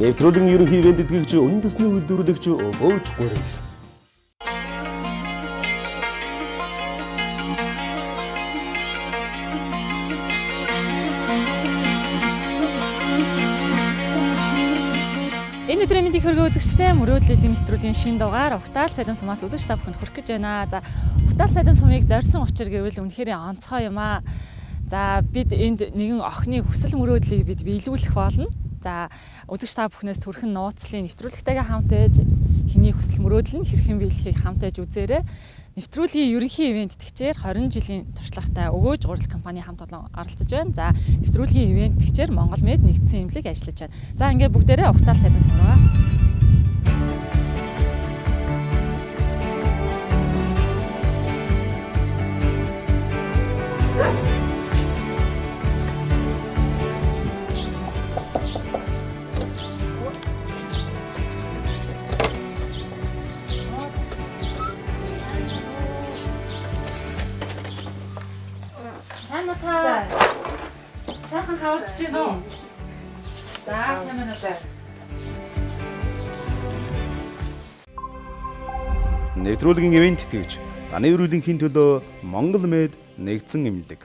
Нэвтрүүлгийн ерөнхий ивент тэтгэгч үндэсний үйлдвэрлэгч Өгөөж Гурил. Энэ өдрийн мэндийг хөргөө үзэгчдээ мөрөөдлийн нэвтрүүлгийн шинэ дугаар Угтаал цайдам сумаас үзэгч та бүхэнд хүрэх гэж байна. За, Угтаал цайдам сумыг зорьсон учир гэвэл үнэхээр онцгой юм аа. За, бид энд нэгэн охины хүсэл мөрөөдлийг бид биелүүлэх болно. За, үзэгч та бүхнээс төрхөн нууцлын нэвтрүүлэгтэйгээ хамт ээж хэний хүсэл мөрөөдөл нь хэрхэн биелэхийг хамт ээж үзээрэй. Нэвтрүүлгийн ерөнхий ивент тэтгэгчээр 20 жилийн туршлагатай Өгөөж гурил компани хамт олон оролцож байна. За, нэвтрүүлгийн ивент тэтгэгчээр Монгол Мед нэгдсэн эмнэлэг ажиллаж байна. За, ингээд бүгдээрээ Угтаал цайдан сум руугаа хөтөлцгөөе. Сайн уу та? Сайхан хаварч байна уу? За, сайн байна уу та? Нэвтрүүлгийн ивент тэтгэгч Даны өрүүлэнхийн төлөө Монгол Мед нэгдсэн эмнэлэг.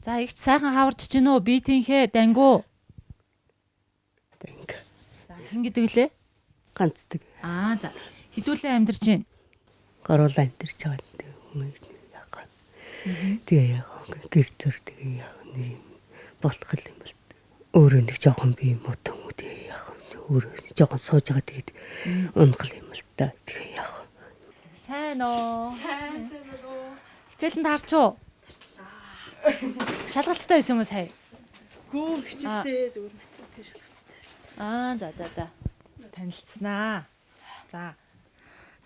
За, ихч сайхан хаварч байна уу? Би тэнхээ дангуу. Данг. За, хэн гэдэг лээ? Ганцдаг. Аа, за. Хэдүүлээ амьдарч байна. Гороолаа амьдарч байгаа нэг хүн яах. Тэгээ яах гэр зөр тэгээ яах нэг юм болтгол юм бол. Өөрөө нэг жоохон би юм уу юм уу тэгээ яах өөрөө жоохон сууж байгаа тэгээд унхал юм л та тэгээ яах. Сайн уу? Сайн сайн уу. Хичээлэнд харч уу? Харчлаа. Шалгалттай байсан юм уу сая? Гүү хичээлтэй зүгээр математик шалгалттай. Аа, за за за. Танилцсанаа. За.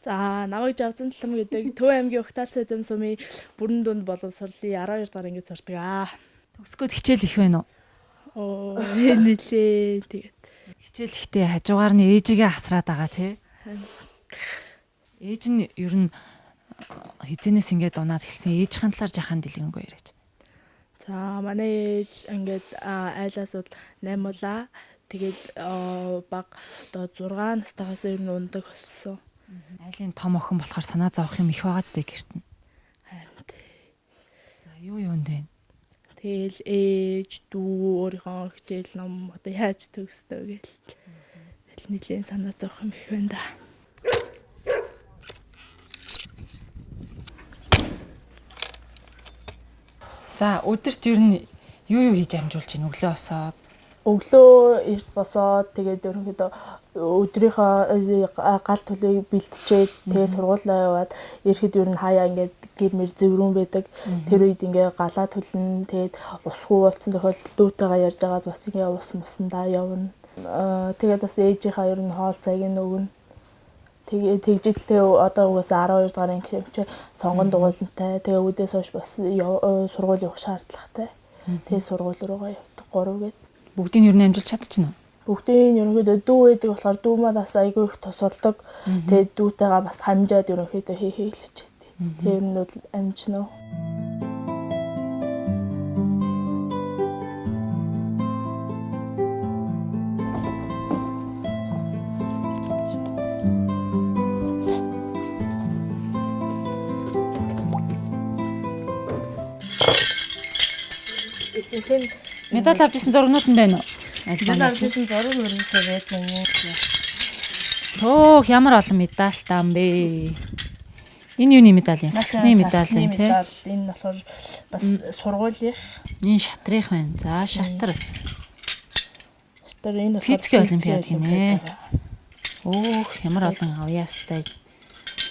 За, намайг Жавзан Талам гэдэг Төв аймгийн Угтаал цайдам сумын бүрэн дунд боловсролын 12 дахь ангид сурдаг аа. Төгсгөөд хичээл их байна уу? Оо, нилээ тэгээд. Хичээл ихтэй хажуугаар нь ээжигээ асраад байгаа тий. Ээж нь ер нь хизэнээс ингээд унаад хэлсэн ээжийн талаар жахан дэлгэрэнгүй яриач. За, манай ээж ингээд айлаас бол 8 улаа. Тэгээд баг одоо 6 настайгаас ер нь ундаг болсон. Айлын том охин болохоор санаа зовох юм их байгаа ч дээ гэрт нь. Харин тий. За, юу юунд вэ? Тэгэл ээж, дүү өөрийнхөө хичээл ном одоо яаж төгсдөө гэл. Тэгэл нилээн санаа зовох юм их байна да. За, өдөрт ер нь юу юу хийж амжуулж байна өглөө босоод? Өглөө эрт босоод тэгээд ерөнхийдөө өдрийнхөө гал төлөйг бэлтжээд тэгээд сургуулаа яваад ирэхэд ер нь хаяа ингээд гэр мэр зэврүүн байдаг. Тэр үед ингээ галаа төлнө. Тэгээд усгүй болсон тохиолдолд дүүтэйгээ ярьж агаад бас ингээ ус мусандаа явна. Тэгээд бас ээжийнхаа ер нь хоол цайг нь өгнө. Тэгээ тэгжил тэгээ одоо угаасаа 12 дугаар анги юм чи сонгон дугуулантай. Тэгээ үүдээс хойш бас сургууль явах шаардлагатай. Тэгээ сургууль руугаа явдаг 3 гээд. Бүгдийг нь ер нь амжуулж чадчихна уу? Бүгдийг нь ерөнхийдөө дүү байдаг болохоор дүү маань бас айгүй их тусалдаг. Тэгээд дүүтэйгээ бас хамжаад ерөнхийдөө хийхийг л хичээдэг. Тэгээ ер нь бол амжина уу. Ихэнх нь Медаль авч ирсэн зургнууд нь байна уу? медаль авч ирсэн зураг мөрөнсөө байдаг юм. Төөх ямар олон медальтай юм бэ? Энэ юуны медаль юм? Саксны медаль юм тий. Энэ болохоор бас сургуулийнх. Энэ шатрынх байна. За, шатар. Шатар энэ болохоор Физикийн олимпиад гинэ. Өөх ямар олон авьяастай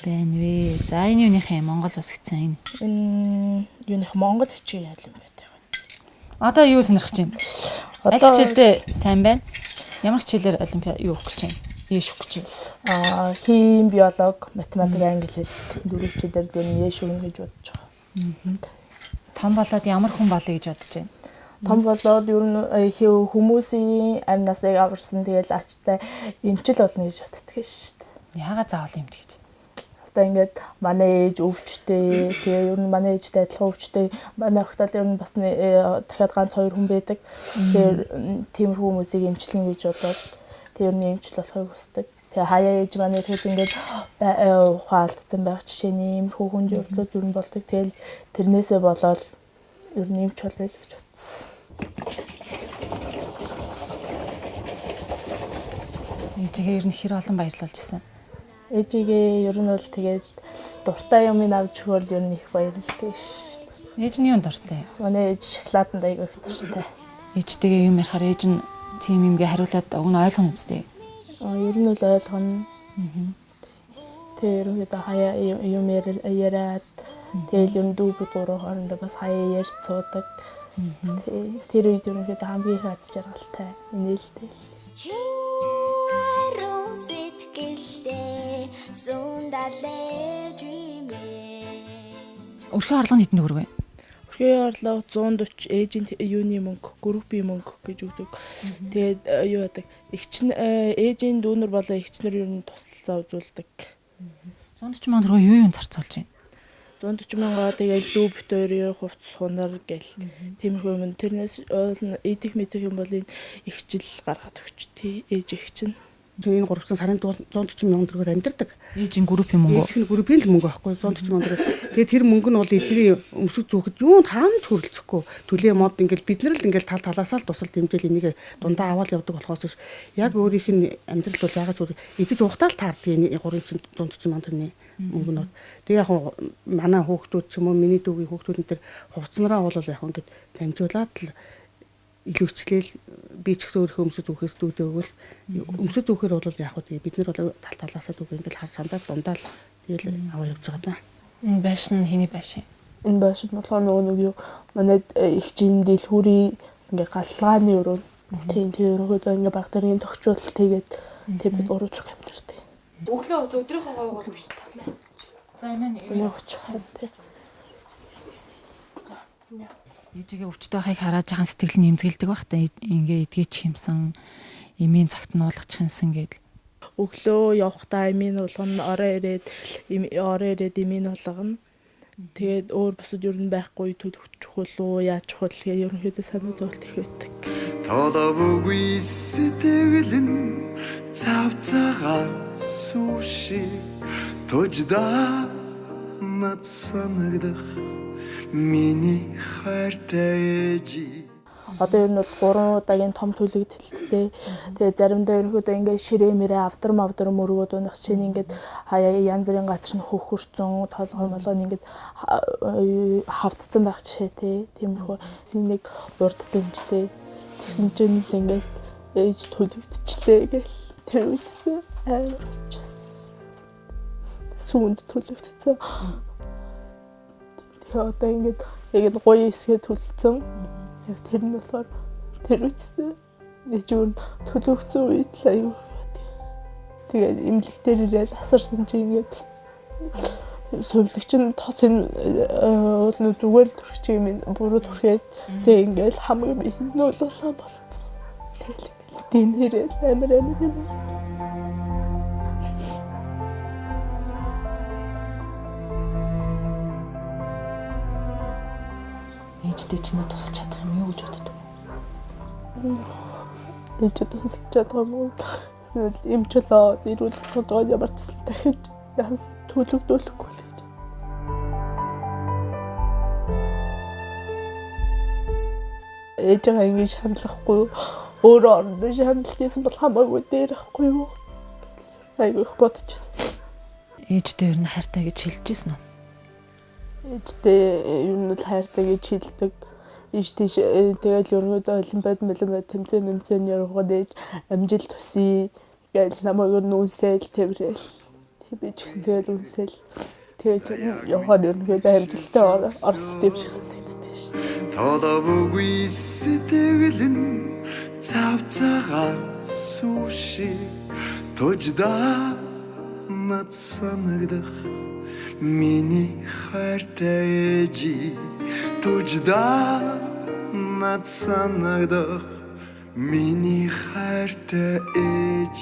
байна вэ? За, энэ юуных юм? Монгол улс гэсэн энэ. Энэ юуных Монгол бичгийн олимпиад. Одоо юу сонирхож байна? Аль хичээлдээ сайн байна? Ямар хичээлээр олимпиад юу өгөх гэж байна? Яш өгөх гэж байна? Аа, хим, биолог, математик, англи хэл гэсэн дөрвөн хичээлээр ер нь яш өгнө гэж бодож байгаа. Том болоод ямар хүн болъё гэж бодож байна? Том болоод ер нь хүмүүсийн амь насыг аварсан, тэгэл ачтай эмчил болно гэж боддөг шүү дээ. Яагаад заавал эмч гэж? Одоо ингээд манай ээж өвчтэй, тэгээ ер нь манай ээжтэй адилхан өвчтэй, манай охтол ер нь бас дахиад ганц хоёр хүн байдаг. Тэгэхээр тиймэрхүү хүмүүсийг эмчлэн гэж бодоод тэг ер нь эмчил болохыг хүсдэг. Тэгээ хаяа ээж манай ирэхэд ингээд ухаан алдсан байх жишээний иймэрхүү хүнд явдлууд ер нь болдог. Тэгэл тэрнээсээ болоод ер нь эмч болъё л гэж бодсон. Ээжигээ ер нь хэр олон баярлуулж ирсэн? Ээжигээ ер нь бол тэгээд дуртай юмыг авч өгөөр ер нь их баярлалтай шүү дээ. Ээж нь юунд дуртай? Манай ээж шоколаданд айгүй их дуртай. Ээжтэйгээ юм ярихаар ээж нь тийм юмгээ хариулаад уг нь ойлгоно үстэй. Ер нь бол ойлгоно. Тэгээ ерөнхийдөө хаяа юм яриад тэгэл ер нь дүү бид гурав хоорондоо бас хаяа ярьж суудаг. Тэр үед ерөнхийдөө хамгийн их аз жаргалтай, инээлтэй. Өрхийн орлого нь хэдэн төгрөг вэ? Өрхийн орлого 140 ээжийн юуны мөнгө, группийн мөнгө гэж өгдөг. Тэгээд юу яадаг? Эгч ээжийн дүүнер болон эгчнэр ер нь тусалцаа үзүүлдэг. 140 мянган төгрөг юу юунд зарцуулж байна? 140 мянгаа тэгэл дүү битүүрийн хувцас хунар гэл тиймэрхүү юм. Тэрнээс ойл нь идэх мэдэх юм бол энэ эгчл гаргаад өгч тий ээж эгч нь. Энэ 3 сарын 140 мянган төгрөгөөр амьдардаг. Ээжийн группийн мөнгө. Ээжийн группийн л мөнгө байхгүй 140 мянган төгрөг. Тэгээд тэр мөнгө нь бол эдний өмсөж зүүхэд юунд хаанч хүрэлцэхгүй. Түлээ мод ингээл бид нар л ингээл тал талаасаа л тусал дэмжээл энийг дундаа аваад явдаг болохоос биш. Яг өөрийнх нь амьдрал бол яагаад ч идэж уухтаа л таардаг энэ 340 мянган төгрөгийн мөнгө нь. Тэгээ яг манай хүүхдүүд ч юм уу миний дүүгийн хүүхдүүд энэ төр хувцснараа бол яг ингээд дамжуулаад л илүүчлээл би ч гэсэн өөрийнхөө өмсөж зүүхээс дүүдээ өгвөл өмсөж зүүхээр бол яг хөө бид нар бол тал талаасаа дүүг ингээл хар сандаа дундаа л тэгэл аваа явж байгаа даа. Энэ байшин хэний байшин? Энэ байшин болохоор нөгөө нэг юу манай эгчийн дэлгүүрийн ингээ галгааны өрөө. Тийм тийм өрөөхөд ингээ баг зэргийн тохиолдол тэгээд тэг бид гурав зүг амьдардаг. Өглөө ус өдрийнхөө гоогол биш та. За юм ээ. Өнөө очихсан тий. За. Ээжигээ өвчтөй байхыг хараад жахан сэтгэл нь эмзэгэлдэг байх та. Ингээ эдгээч хэмсэн, эмийн цагт нуулгач хэмсэн гэдэл. Өглөө явахдаа эмийн уулгана, орой ирээд эмийн уулгана. Тэгээд өөр бусад ер нь байхгүй төлөвчих болов яаж чухал гэх ерөнхийдөө санаа зовлт их байдаг. Толовгүй сэтгэл нь цав цагаан суши тожда над санагдах миний хайртай ээжи. Одоо ер нь бол 3 удаагийн том төлөгдөлттэй. Тэгээ заримдаа ерөнхийдөө ингээд ширээ мэрээ авдар мавдар мөргөөд унах чинь ингээд хаяа янз бүрийн газар нь хөхөрцөн толгой молгоо ингээд хавтцсан байх жишээ тий. Тиймэрхүү нэг урд дэмжтэй. Тэгсэн чинь л ингээд ээж төлөгдчихлээ гэл тэр үедээ амар болчихсон. Сүүнд төлөгдсөн. Тэгээ одоо ингээд яг л гоё эсгээ төлцсөн. Яг тэр нь болохоор тэр үедээ нэг юм төлөгдсөн үед л аюу. Тэгээд эмнэлэг дээр ирээд асарсан чинь ингээд сувилагч нь тос энэ уул нь зүгээр л төрчих юм буруу төрхөөд тэгээ ингээд хамгийн нөлөөлсөн болцсон. Тэгэл ингээд дэмэрэл амар амар юм. Ээжтэй чинь тусалж чадах юм юу гэж боддог? Ээжтэй тусалж чадах юм уу? Эмчлээ, эрүүл болоход ямар ч дахиж яас төлөгдүүлэхгүй л гэж. Ээжээ ингэж шаналлахгүй өөрөө орондоо шаналж ийсэн бол хамаагүй дээр ахгүй юу? Айгүй их бодчихсон. Ээжтэй ер нь хайртай гэж хэлж ийсэн үү? Ээжтэй ер нь л хайртай гэж хэлдэг. Ээж тийш тэгэл ерөнхийдөө олимпиад мэлэмбад тэмцээн мэмцээн явахад ээж амжилт хүсье гэж намайг ер нь үнсээл тэрэл. Тэг би ч гэсэн тэгэл үнсээл. Тэгээд явахаар ерөнхийдөө амжилттай оролцсон юм шиг санагддаг шүү дээ. Толовгүй сэтгэл нь цав цагаан суши тожда над санагдах миний хайртай ээжи тожда над санагдах миний хайртай ээж.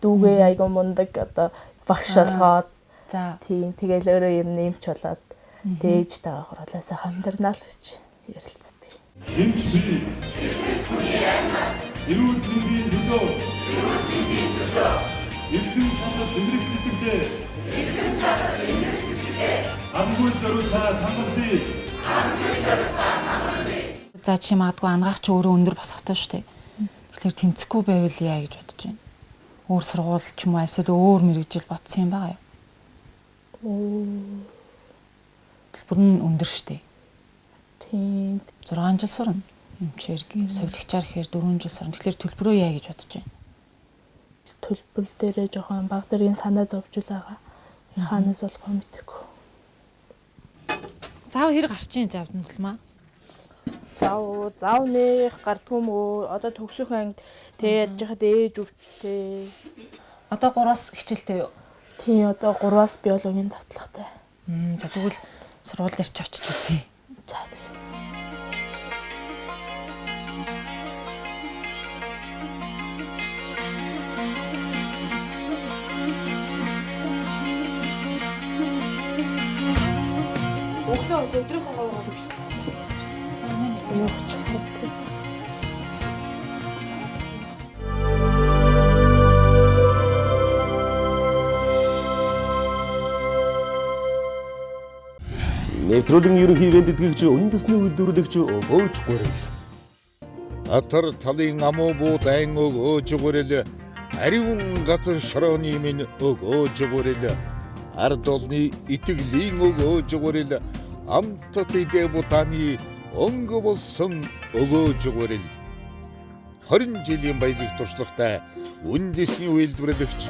Дүүгээ айгу мундаг одоо багш болгоод За. тийм тэгэл өөрөө ер нь эмч болоод тэгээ ээжтэйгээ хурлаа сайхан амьдрнаа л гэж ярилцдаг. Эмч би. Эрүүл мэндийн төлөө. Эрүүл мэндийн төлөө. Эрдэм чадал тэмрэх сэтгэлтэй. Эрдэм чадал тэмрэх сэтгэлтэй. Амгүй зориулаа самбарлаа. За чи магадгүй ангаах чи өөрөө өндөр босготой шүү дээ. Тэгэхээр тэнцэхгүй байвал яа гэж бодож байна. Өөр сургууль ч юм уу эсвэл өөр мэрэгжил бодсон юм байгаа юу? Төлбөр нь өндөр шүү дээ. Тийм 6 жил сурна. Эмчээр совилогчаар гэхээр 4 жил сурна. Тэгэхээр төлбөрөө яа гэж бодож байна. Төлбөр дээрээ жоохон баг зэргийн санаа зовж л байгаа. Хаанаас болох вэ мэдэхгүй. Зав хэр гарч ийн завдан тулмаа. Зав зав нэх гардгүй мөө одоо төгсөх ангид тэгээ яаж яхад ээж өвчтэй. Одоо 3-аас хичээлтэй юу? Тийм одоо 3-аас биологийн давтлагатай. За тэгвэл сургууль дээр ч очиж үзье. За тэгээ. Өглөө өдрийнхөө говь говь гэсэн. За энэ Юу ч савдаг. Нэвтрүүлгийн ерөнхий ивент тэтгэгч үндэсний үйлдвэрлэгч өгөөж гурил. Татар талын амуу буу дайн өгөөж гурил, аривн газар шорооны минь өгөөж гурил, ард олны итгэлийн өгөөж гурил, амтат идэ бутаны өнгө болсон өгөөж гурил. 20 жилийн баялаг туршлагатай үндэсний үйлдвэрлэгч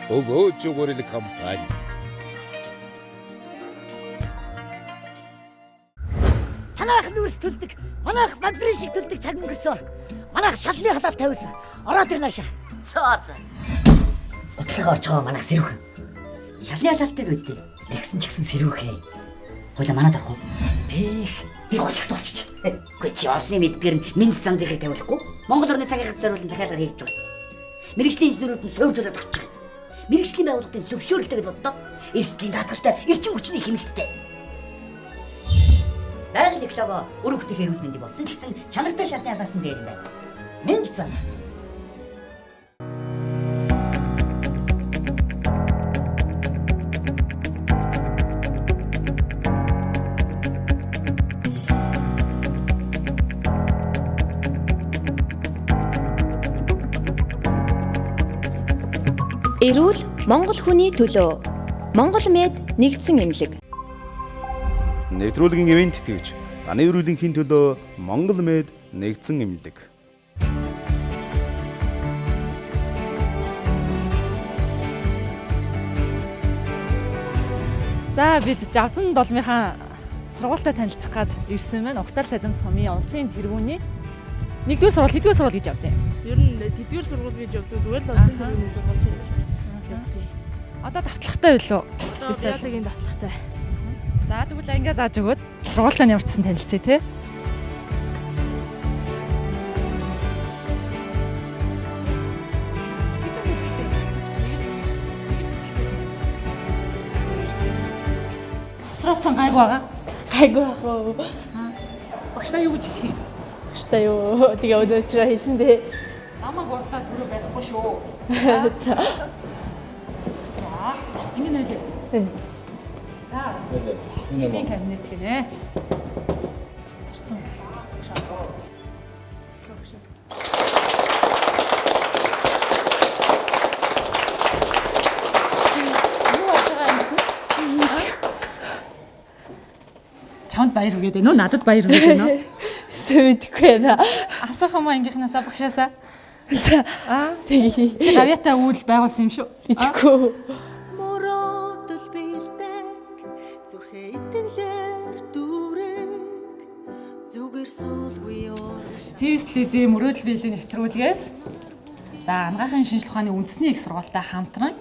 өгөөж гурил компани. Танайх нүрс төлдөг, манайх бамбрын шиг төлдөг цаг өнгөрсөн. Манайх шалны халаал тавьсан. Ороод ир наашаа. Цоо цоо. Гутлаг орж байгаа манайх сэрүүхэн. Шалны халаалтай үстэй. Тэгсэн ч гэсэн сэрүүхээ. Хойло манад орох уу? Пэх, би голагт болчих. Үгүй чи олны мэддгээр нь минь зандынхыг тавиулахгүй. Монгол орны цагийг зориулан захиалгаар хийж байгаа. Мэргэжлийн инженерүүд нь суур төлөд очиж байгаа. Мэргэжлийн байгууллагын зөвшөөрөлтэй гэж бодлоо. Эрсдлийн даатгалтай, эрчим хүчний хэмнэлттэй. Байгаль экологи үр хөвгтөх эрүүл мэндийг бодсон ч гэсэн чанартай шалны халаалтан дээр юм байна. Минь зан. Эрүүл Монгол хүний төлөө. Монгол мед нэгдсэн эмнэлэг. Нэвтрүүлгийн ивент тэтгэгч таны эрүүл мэндийн төлөө Монгол мед нэгдсэн эмнэлэг. За бид Жавзан долмынхаа сургуультай танилцах гад ирсэн байна. Угтаал цадам сумын улсын тэргүүний нэгдүгээр сургууль, хэддүгээр сургууль гэж явдیں۔ Ер нь тэдгээр сургууль гэж явдаг зүгээр л улсын тэргүүний сургууль гэж явдаг. Одоо давтлагатай байлуу? Одоо биологийн давтлагатай. За тэгвэл ангаа зааж өгөөд сургуультай нь ямар ч гэсэн танилцъя те. Хэдэн бүлэгтэй? Хоцрооцсон гайгүй байгаа. Гайгүй ах уу. Багштай юу гэж хэлэх юм? Багштай юу. Тэгээ өнөөчрөө хэлэн дээ. Намайг урдаа түрүү барихгүй шүү. За. За, ингэ нөлөө. За. Энэ кабинет гинэ. Цорцсон. Юу болж байгаа юм бэ? Чамд баяр хүргээд байна уу? Надад баяр хүргээд байна уу? Өстө мэдэхгүй байна. Асуух юм уу ангийнхнаасаа багшаасаа? За. Аа, Тэгээ. чи гавьяатай үйл байгуулсан юм шүү. Мэдэхгүй. Мөрөөдөл бэлдэг зүрхээ итгэлээр дүүрэг зүгээр суулгүй урагш Теслизийн мөрөөдөл биелийн нэвтрүүлгээс за анагаахын шинжлэх ухааны үндэсний их сургуультай хамтран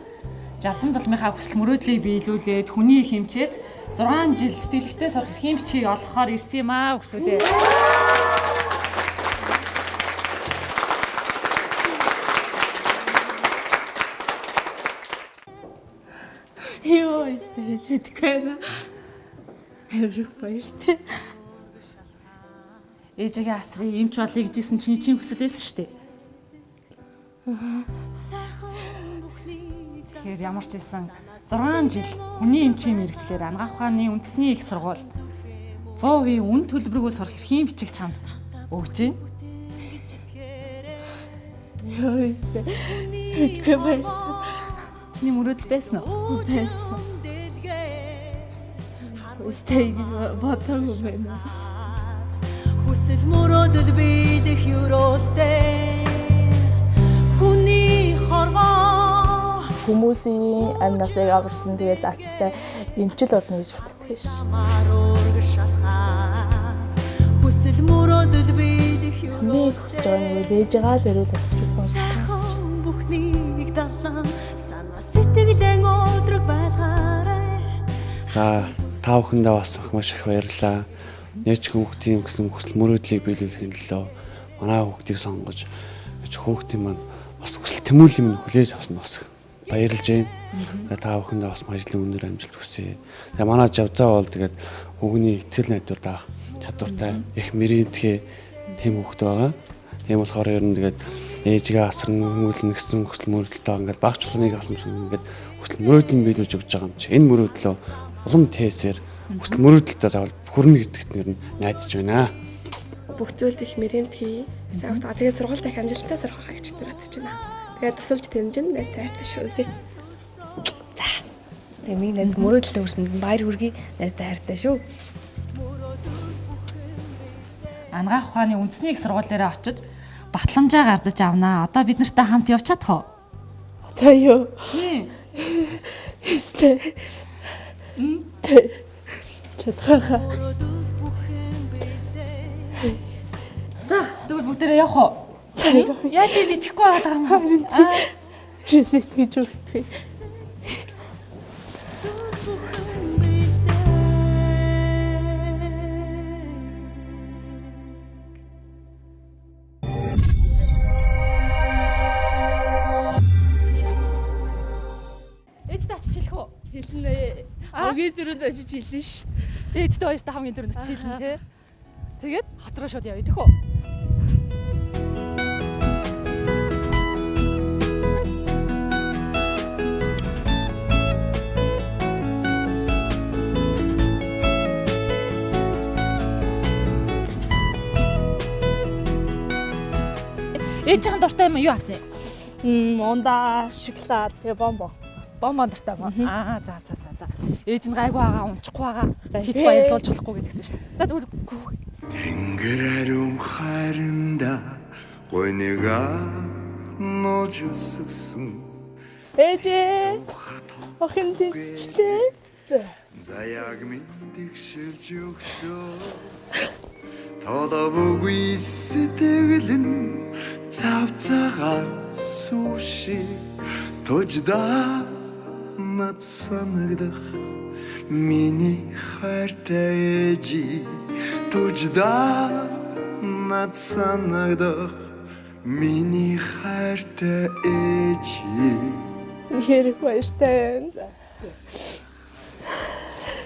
Жавзан дулмынхаа хүсэл мөрөөдлийг биелүүлээд хүний хэмчээр 6 жил тэтгэлэгтэй сурах эрхийн бичгийг олгохоор ирсэн юм аа хүүхдүүдээ. Йоо, хэлж мэдэхгүй байна. Амар баяртай. Ээжигээ асрыг эмч болъё гэж хэлсэн чиний чинь хүсэл байсан шүү дээ. Тэгэхээр ямар ч байсан 6 жил хүний эмчийн мэргэжлээр анагаах ухааны үндэсний их сургууль 100% үн төлбөргүй сурах эрхийн бичиг чамд өгч байна. Йоо, мэдгүй баярлалаа. Чиний мөрөөдөл байсан уу? Байсан. Үстэй гэж бодоогүй байна. Хүсэл мөрөөдөл биелэх ёроолтой. Хүний хорвоо Хүмүүсийн амь насыг аварсан, тэгэл ачтай эмчил болно гэж боддог ш. Хүсэл мөрөөдөл биелэх ёроолтой. Хүсэж байгаа юм бол ээжигээ л эрүүл болгочих болно. Сайхан бүхнийг далан санаа сэтгэлэн өдрөг байлгаарай. За та бүхэндээ бас маш их баярлалаа. Нээч хүүхдийн гэсэн хүсэл мөрөөдлийг биелүүлэхийн төлөө манай хүүхдийг сонгож хүүхдийн маань бас хүсэл тэмүүлэл минь хүлээж авсан бас баярлж байна. Та бүхэндээ бас ажлын өндөр амжилт хүсье. Тэгээ манай Жавзаа бол тэгээд хүүгний итгэл найдвар даах чадвартай их мэрэмтгий тийм хүүхд байгаа. Тийм болохоор ер нь тэгээд ээжигээ асран хүмүүлнэ гэсэн хүсэл мөрөөдөлтөө ингээд багч чулууныг алхамшиг ингээд хүсэл мөрөөдөл нь биелүүлж өгч байгаа юм чи. Энэ мөрөөдлөө улам тээсээр хүсэл мөрөөдөлтөө заавал хүрнэ гэдэгт нэр нь найдаж байна. Бүх зүйлд их мэрэмтгий сайн хүүхд. Тэгээд сургуульд их амжилттай сурах гэж бодож байна. Тэгээд тусалж дэмжин найз тайртай шүү. За. Тэгээ миний найз мөрөөдөлтөд хүрсэнд баяр хүргэе. Найз тайртай шүү. Анагаах ухааны үндэсний их сургуулиараа очиж батламжаа гардаж авнаа. Одоо бид нартай хамт явж чадах уу? Одоо юу? Тийм. Өстэй. Чадхаа. За, тэгвэл бүгдээрээ явах уу? Яаж ийм итгэхгүй байгаа юм бэ? Ресет гэж өгдөг. Ээжтэй очиж хэлэх үү? Хэлнэ. Хамгийн түрүүнд очиж хэлнэ шүү дээ. Ээжтэй хоёртой хамгийн түрүүнд очиж хэлнэ тий. Тэгээд хот руу шууд явъя тийх үү? Ээжийнхэн дуртай юм юу авсан юм? Ундаа, шоколад, тэгээ бомбон. Бомбон дуртай юм уу? Аа за за за за. Ээж нь гайгүй байгаа, унчихгүй байгаа. Хит баярлуулж болохгүй гэдгсэн шин. За тэгвэл Тэнгэр ариун хайранда гойныга нууж өсгсөн. Ээжээ. Охин тэнцчлээ. Заяаг минь тэгшилж өгсөө. Толовгүй сэтгэл нь цав цагаан суши тожда над санагдах миний хайртай ээжи тожда над санагдах миний хайртай ээжи. Үнэхээр их баяртай байна.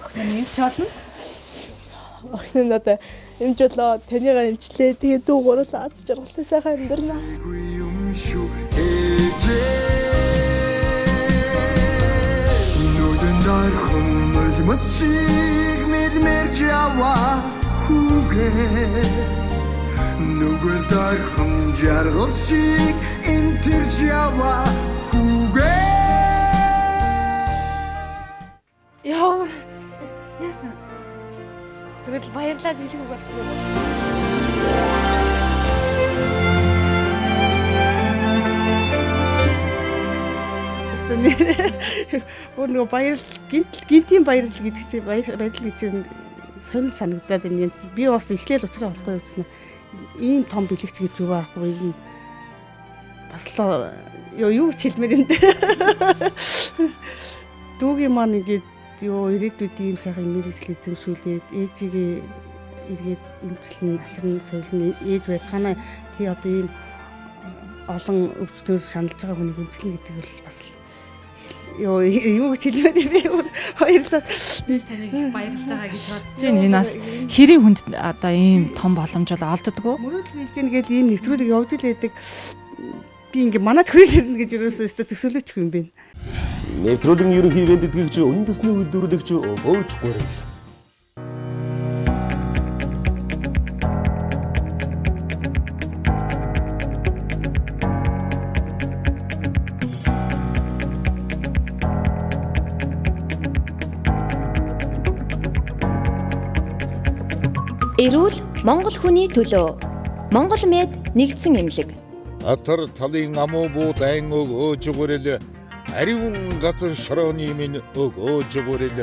Охин нь эмч болно. Охин нь одоо эмч болоо, таныгаа эмчлээ. Тэгээ дүү гурлаа аз жаргалтай сайхан амьдрнаа. Юм шүү ээжээ. Нүдэн дайрхан нулимс шиг мэлмэрж яваа хүүгээ. Нүгэл дайрхан жаргал шиг энтерж яваа хүүгээ. Ямар яасан? Зүгээр л баярлаад хэлэх үг болтгүй. Өөр нөгөө баярл гинтийн баярл гэдэг чинь баярл гэж чинь сонир санагдаад байна. Би бас эхлээл уучраа болохгүй юусэн. Ийм том бэлэгч гэж юу байхгүй юм. Бас л юу ч хэлмээр юм дээ. Дүүгийн маань ингээд юу ирээдүйд ийм сайхан мэргэжил эзэмшүүлээд ээжигээ эргээд эмчлэн асарн соёлн ээж байтгаана тий одоо ийм олон өвчтөр шаналж байгаа хүнийг эмчлэн гэдэг бол бас юу гэж хэлмээр юм бэ? Баярлалаа. Би таныг их баярлж байгаа гэж бодож байна. Энэ бас хэрийн хүнд одоо ийм том боломж бол олддоггүй. Мөрөөдөл биелж гин гэж ийм нэвтрүүлэг явж л байдаг. Би ингээ манад хүрэл ирнэ гэж ерөөсөө өстө төсөөлөч юм бэ. Нэвтрүүлгийн ерөнхий ивент тэтгэгч үндэсний үйлдвэрлэгч Өгөөж Гурил. Эрүүл Монгол хүний төлөө. Монгол мед нэгдсэн эмнэлэг. Татар талын амуу буу дайн өгөөж гурил. Аривын газар шорооны минь өгөөж гурил.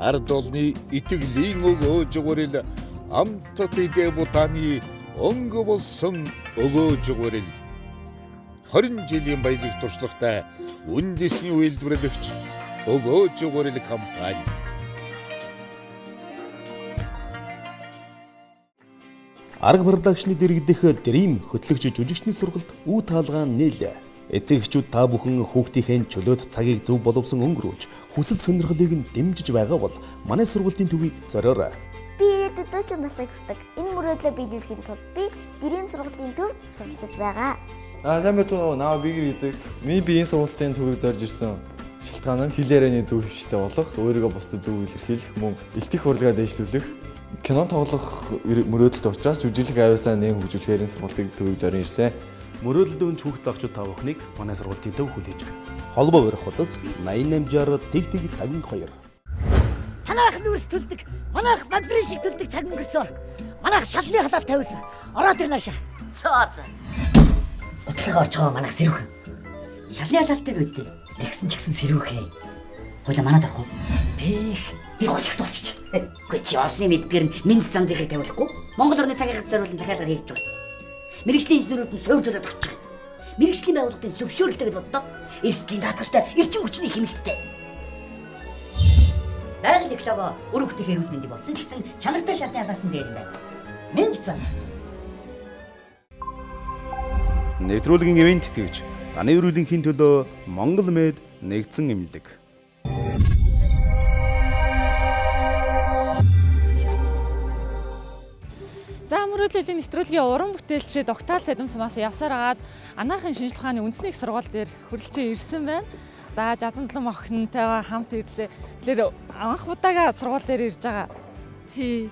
Ард олны итгэлийн өгөөж гурил. Амтат идэ бутаны өнгө болсон өгөөж гурил. 20 жилийн баялаг туршлагатай үндэсний үйлдвэрлэгч өгөөж гурил компани. Арга барилаагчны дэргэдэх Dream хөтлөгч жүжигчний сургалт үе таалгаа нийлээ. Эцэг эхчүүд та бүхэн хүүхдийнхээ чөлөөт цагийг зөв боловсон өнгөрүүлж хүсэл сонирхлыг нь дэмжиж байгаа бол манай сургалтын төвийг зориорой. Би ирээдүйд дуучин болохыг хүсдэг. Энэ мөрөөдлөө биелүүлэхийн тулд би Dream сургалтын төвд суралцж байгаа. Сайн байцгаана уу? Наа Бигэр гэдэг. Миний би энэ сургалтын төвийг зорж ирсэн шалтгаан нь хэл ярианы зөв хөвшилтэй болох, өөрийгөө бусдад зөв илэрхийлэх, мөн элтэх урлагаа дэвшлүүлэх, кино тоглох мөрөөдөлт учраас жүжиглэх авьяасаа нээн хөгжүүлэхээр энэ сургалтын төвийг зорин ирсэн. Мөрөөдөлд үнч хүүхд агчууд та бүхнийг манай сургалтын төв хүлээж байна. Холбоо барих худас 8860 тэг тэг 52. Танайх нүрс төлдөг, манайх бамбрын шиг төлдөг цаг өнгөрсөн. Манайх шалны халаал тависан. Ороод ир наашаа. Цоо цоо. Гутлаг орж байгаа манайх сэрүүхэн. Шалны халаалтай үстэй. Тэгсэн ч гэсэн сэрүүхээ. Хойлоо манад орох уу? Пэх, би гойлогт болчих. Үгүй чи олны мэдгээр нь минь зандынхыг тавиулахгүй. Монгол орны цагийг зориулан захиалга хийж байна. Мэргэжлийн инженерүүд нь суурь төлөөд очиж байгаа. Мэргэжлийн байгууллагын зөвшөөрөлтэй гэж боддоо. Эрсдлийн даатгалтай, эрчим хүчний хэмнэлттэй. Байгаль экологи үр хөвгтөх эрүүл мэндийг бодсон ч гэсэн чанартай шалны халаалтан дээр юм байна. Минь зан. Нэвтрүүлгийн ивент тэтгэгч таны эрүүлэнхийн төлөө Монгол мед нэгдсэн эмнэлэг. За мөрөөдлийн нэвтрүүлгийн уран бүтээлчид Угтаал цадим сумаас явсаар агаад анаахын шинжлэх ухааны үндэсний их сургууль дээр хүрэлцэн ирсэн байна. За Жазандлан охинтойгоо хамт ирлээ. Тэгэхээр анх удаага сургууль дээр ирж байгаа. Тий.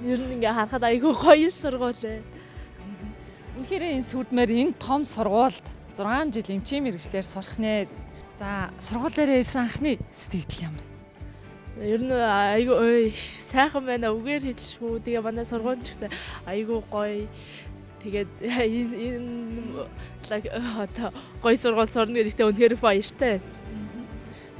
Ер нь ингээ харахад айгүй гоё сургууль ээ. Үнэхээр энэ сүрдмээр энэ том сургуульд 6 жил эмчийн мэргэжлээр сурах нэ. За сургууль дээр ирсэн анхны сэтгэл ямар? Ер нь айгүй сайхан байна. Үгээр хэлшгүй. Тэгээ манай сургууль ч гэсэн айгүй гоё. Тэгээд энэ одоо гоё сургууль сурна гэдэгтээ үнэхээр баяртай.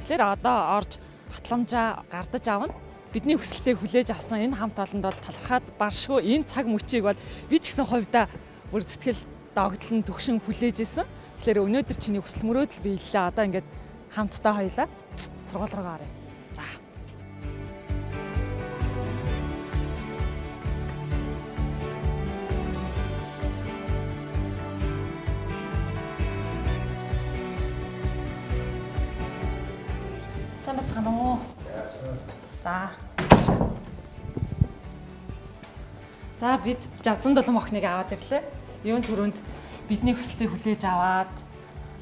Тэгэхээр одоо орж батламжаа гардаж авна. Бидний хүсэлтийг хүлээж авсан энэ хамт олонд бол талархаад баршгүй энэ цаг мөчийг бол би ч гэсэн хувьдаа бүр сэтгэл догдол нь төгшин хүлээж исэн. Тэгэхээр өнөөдөр чиний хүсэл мөрөөдөл биеллээ. Одоо ингээд хамтдаа хоёлаа сургууль руугаа оръё. За. Сайн бацгаана уу? За. За бид Жавзан долон охиныг аваад ирлээ. Юун түрүүнд бидний хүсэлтийг хүлээж аваад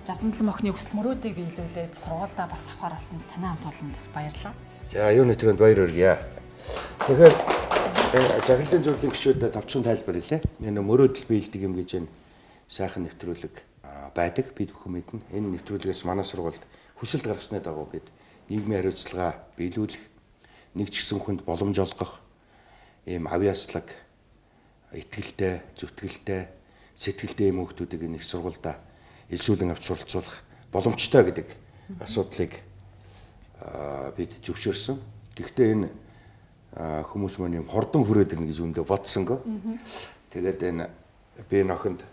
Жавзан долон охины хүсэл мөрөөдийг биелүүлээд сургуульдаа бас авахар болсон танай хамт олонд бас баярлалаа. За юуны түрүүнд баяр хүргье. Тэгэхээр захирлын зөвлөлийн гишүүдэд товчхон тайлбар хэлье. Энэ мөрөөдөл биелдэг юм гэж энэ сайхан нэвтрүүлэг байдаг. Бид бүхэн мэднэ. Энэ нэвтрүүлгээс манай сургуульд хүсэлт гаргасны дагуу бид нийгмийн хариуцлага биелүүлэх, нэг ч гэсэн хүнд боломж олгох ийм авьяаслаг, итгэлтэй, зүтгэлтэй, сэтгэлтэй ийм хүүхдүүдийг энэ их сургуульдаа элсүүлэн авч суралцуулах боломжтой гэдэг асуудлыг бид зөвшөөрсөн. Гэхдээ энэ хүмүүс маань юм хурдан хүрээд ирнэ гэж үндэ бодсонгүй. Тэгээд энэ би нөхөнд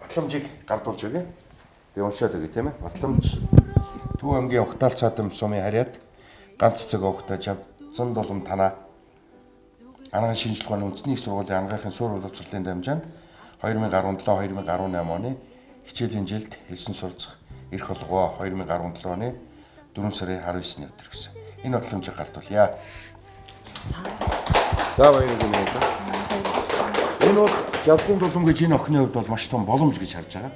Батламжийг гардуулж өгье. Би уншаад өгье, тийм ээ. Батламж Төв аймгийн Угтаал цаадам сумын харьяат ганц цэг огтой Жавзан дулам танаа Анагаан шинжилгээ ухааны үндэсний их сургуулийн анагаахын суурь боловсролын дамжаанд 2017-2018 оны хичээлийн жилд хэлсэн суралцах эрх олгоо 2017 оны 4 сарын 19-ний өдөр гэсэн. Энэ батламжийг гардуулъя. За баярлалаа. Энэ бол Жавзан дулам гэж энэ охины хувьд бол маш том боломж гэж харж байгаа.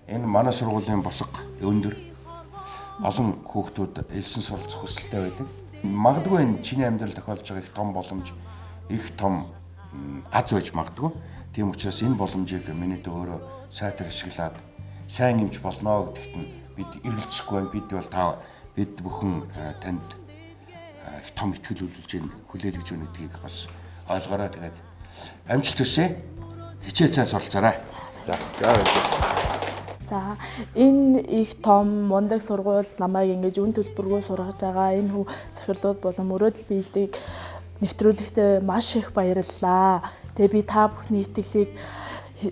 Энэ манай сургуулийн босго өндөр олон хүүхдүүд элсэн суралцах хүсэлтэй байдаг. Магадгүй энэ чиний амьдрал тохиолдож байгаа их том боломж, их том аз байж магадгүй. Тийм учраас энэ боломжийг миний өөрөө сайтар ашиглаад сайн эмч болно гэдэгт нь бид эргэлзэхгүй байна. Бид бол та бид бүхэн танд их том итгэл үлүүлж байна, хүлээлгэж байна гэдгийг бас ойлгоорой. Тэгээд амжилт хүсье. Хичээл сайн суралцаарай. За, баярлалаа. За, энэ их том мундаг сургуульд намайг ингэж үн төлбөргүй сургаж байгаа энэ хүү захирлууд болон мөрөөдөл биелдэг нэвтрүүлэгтээ маш их баярлалаа. Тэгээ би та бүхний итгэлийг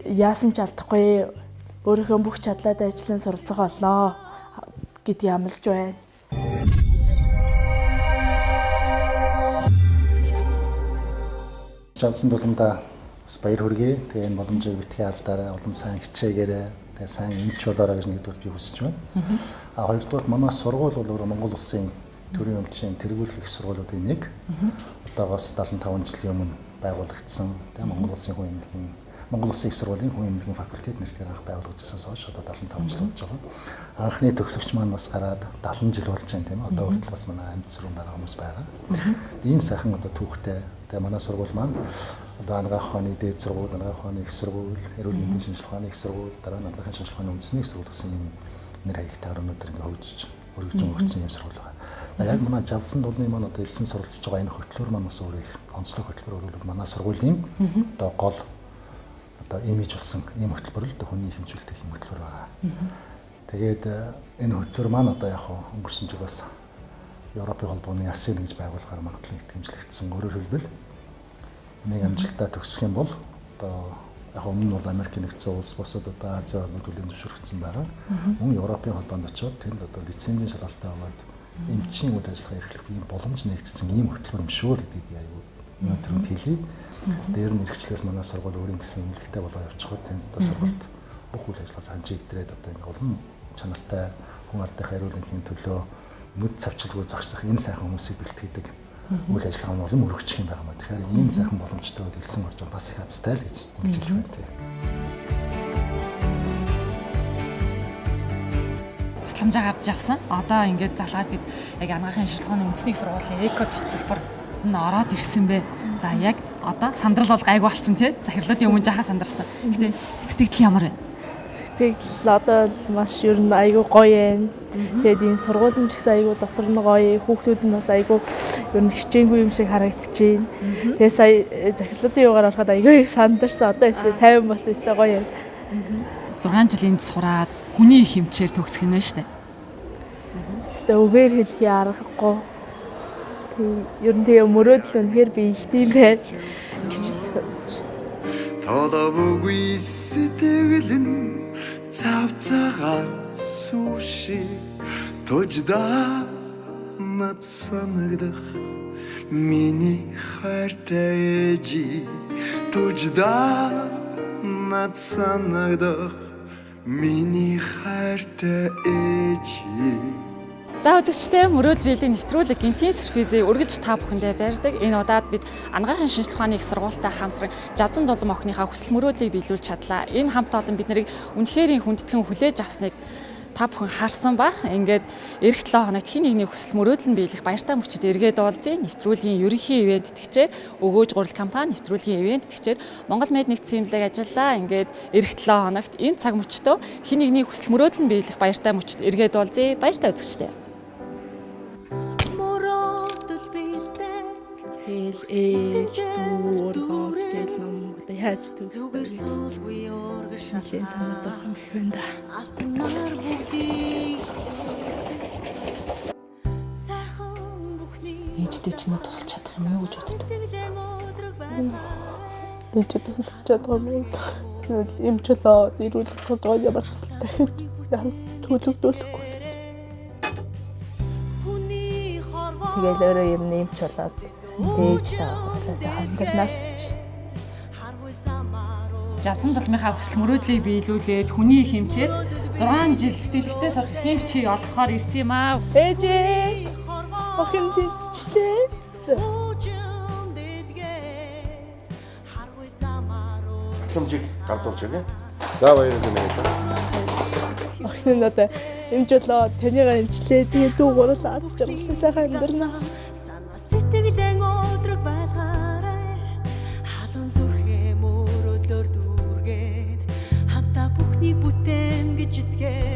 яасан ч алдахгүй, өөрийнхөө бүх чадлаа дайчлан суралцах болноо гэдгийг амлаж байна. Жавзан дуламдаа бас баяр хүргэе. Тэгээ энэ боломжийг битгий алдаарай, улам сайн хичээгээрэй. Тэгээ сайн эмч болоорой гэж нэгдүгээр би хүсэж байна. А хоёрдугаар манай сургууль бол өөрөө Монгол улсын төрийн өмчийн тэргуулах их сургуулиудын нэг. Одоогоос 75 жилийн өмнө байгуулагдсан. Тэгээ Монгол улсын хүн эмнэлгийн Монгол Улсын их сургуулийн хүн эмнэлгийн факультет нэртэйгээр анх байгуулагдсанаас хойш одоо 75 жил болж байгаа. Анхны төгсөгч маань бас гараад 70 жил болж байна, тийм ээ. Одоо хүртэл бас манай амьд сүрэн байгаа хүмүүс байгаа. Ийм сайхан одоо түүхтэй. Тэгээ манай сургууль маань одоо анагаах ухааны дээд сургууль, анагаах ухааны их сургууль, эрүүл мэндийн шинжилгээ ухааны их сургууль, дараа нь анагаахын шинжилгээ ухааны үндэсний их сургууль гэсэн ийм нэр хаягтайгаар өнөөдөр ингээ хөгжиж, өргөжин өгсөн ийм сургууль байгаа. Яг манай Жавзан дулны маань одоо элсэн суралцж байгаа энэ хөтөлбөр маань бас өөр их онцлог хөтөлбөр, өөрөөр манай сургуулийн одоо гол одоо имиж болсон ийм хөтөлбөр л хүний хэмжүүлдэг ийм хөтөлбөр байгаа. Тэгээд энэ хөтөлбөр маань одоо яг өнгөрсөн жил бас Европын холбооны АСЕАН гэж байгууллагаар магадлан итгэмжлэгдсэн. Өөрөөр хэлбэл нэг амжилттай төгсөх юм бол одоо яг өмнө нь бол Америкийн нэгдсэн улс, бусад одоо Азийн орнууд бүлээн зөвшөөрөгдсөн байгаа. Мөн Европын холбоонд очиод тэнд одоо лицензийн шалгалтаа аваад эмчийн үйл ажиллагаа эрхлэх ийм боломж нэгдсэн ийм хөтөлбөр юм шүү л гэдгийг би аюу өнөөдөр хэлье. Дээр нь эрхчлээс манай сургууль өөрийн гэсэн эмнэлэгтэй болоо явчихвар тэнд одоо сургалт бүх үйл ажиллагаа санжигдрээд одоо ингээ улам чанартай хүн ардынхаа эрүүл мэндийн төлөө нүд цавчилгүй зогсох энэ сайхан хүмүүсийг бэлтгэдэг үйл ажиллагаа нь улам өргөжих юм байна маа. Тэгэхээр ийм сайхан боломжтой бол элсэн орж бас их азтай л гэж хэлж байна тий. Батламжаа гарч явсан. Одоо ингээд залгаад бид яг анагаахын шинжилгээ ухааны үндэсний их сургуулийн эко цогцлбор нь ороод ирсэн бэ. За яг одоо сандрал бол гайгүй болсон тий. Захирлуудын өмнө жаахан сандарсан. Гэтэ сэтгэл ямар вэ? Сэтгэл одоо маш ер нь айгүй гоё юм. Тэгээд энэ сургууль нь ч гэсэн айгүй дотор нь гоё, хүүхдүүд нь бас айгүй ер нь хичээнгүй юм шиг харагдчихээн. Тэгээд сая захирлуудын юугаар ороход айгүй их сандарсан. Одоо өстэй 50 болсон, өстэй гоё юм. 6 жил энд сураад хүний их хэмчээр төгсөх нь шүү дээ. Өстэй үгээр хэлхий аргагүй. Тэг ер нь тэгээ мөрөөдөл үнэхээр биелдэм байх гэж л. Толовгүй сэтгэл нь цав цагаан суши тужда над санагдах миний хайртай ээжи, тужда над санагдах миний хайртай ээжи. За үзэгчдээ, мөрөөдөл биелийн нэвтрүүлэг гинтийн сервизийг үргэлж та бүхэндээ барьдаг. Энэ удаад бид анагаахын шинжилгээ ухааны их сургуультай хамтран Жавзан дулам охиныхаа хүсэл мөрөөдлийг биелүүлж чадлаа. Энэ хамт олон бид нарыг үнэхэрийн хүндэтгэн хүлээж авсныг та бүхэн харсан ба. Ингээд эх 7 хоногт хин нэгний хүсэл мөрөөдөл нь биелэх баяртай мөчид эргээд уулзъя. Нэвтрүүлгийн ерөнхий ивент тэтгэгчээр өгөөж гурал компани, нэвтрүүлгийн ивент тэтгэгчээр Монгол Мед нэгдсэн имлэг ажиллаа. Ингээд эх 7 хоногт энэ цаг мөчтөө хин нэгний хүсэл мөрөөдөл нь биелэх баяртай мөчид эргээд уулзъя. Баяртай үзэгчдээ. Тэгэл ээж дүү өөргөө хичээл ном одоо яаж төгсдөг нэлийн санаа зовх юм их байна да. Ээжтэй чинь тусалж чадах юм юу гэж боддог? Ээжтэй тусалж чадах юм уу? Тэгвэл эмч болоод эрүүл болох ямар ч дахид төлөвлөхгүй л. Тэгэл өөрөө юм нэмч болоод дээж та сайхан амьдрнаа л гэж. Жавзан дулмынхаа хүсэл мөрөөдлийг биелүүлээд хүний хэмчээр 6 жил тэтгэлэгтэй сурах эрхийн бичгийг олгохоор ирсэн юм аа. Ээжээ. Охин тэнцчлээ. Батламжийг гардуулж өгье. За баярлалаа. Охин нь одоо эмч болоо таныгаа эмчлээ. Тэгээ дүү гурал аз жаргалтай сайхан амьдрнаа. Сэтгэлэн өдрөг байлгаарай. Халуун зүрхээ мөрөөдлөөр дүүргээд хамтаа бүхнийг бүтээн гэж итгээд.